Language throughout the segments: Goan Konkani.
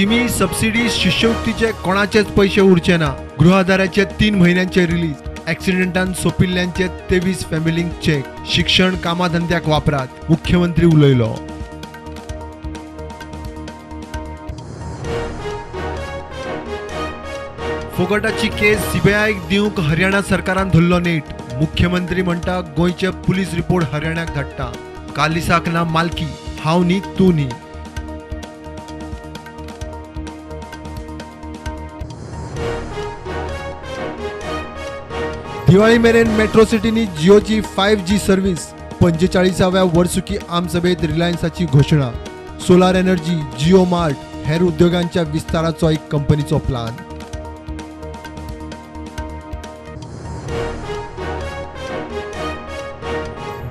स्किमी, सबसिडी, शिश्यवृत्तीचे कोणाचेच पयशे उरचे ना. गृहाधाराचे 3 म्हयन्यांचे रिलीज. ॲक्सिडेंटान सोंपिल्ल्यांचे 23 फॅमिलींक चेक. शिक्षण कामाधंद्याक वापरात, मुख्यमंत्री उलयलो. फोगटाची केस सीबीआयक दिवंक हरियाणा सरकारान धरलो नेट. मुख्यमंत्री म्हणटा गोंयचे पुलीस रिपोर्ट हरियाणाक धाडटा. कालिसाक ना मालकी, हांव न्ही तूं न्ही. दिवाळी मेरेन मेट्रो सिटींनी जिओची 5G service. 45व्या वर्सुकी आमसभेत रिलायन्साची घोशणा. सोलार एनर्जी, जिओ मार्ट हेर उद्योगांच्या विस्ताराचो एक कंपनीचो प्लान.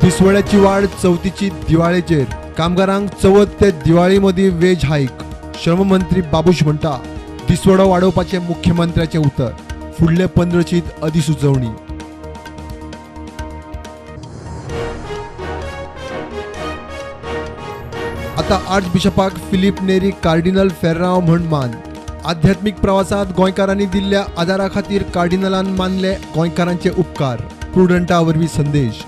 दिसवड्याची वाड चवथीची दिवाळेचेर. कामगारांक चवथ ते दिवाळी मदीं वेज हायक. श्रममंत्री बाबूश म्हणटा दिसवडो वाडोवपाचें मुख्यमंत्र्याचें उतर. फुडले 15शीत अधिसुचोवणी. आता आर्चबिशपाक फिलीप नेरी कार्डिनल फेर्रांव म्हण मान. आध्यात्मीक प्रवासात गोंयकारांनी दिल्ल्या आदारा खातीर कार्डिनलान मानले गोंयकारांचे उपकार. प्रुडंटा वरवीं संदेश.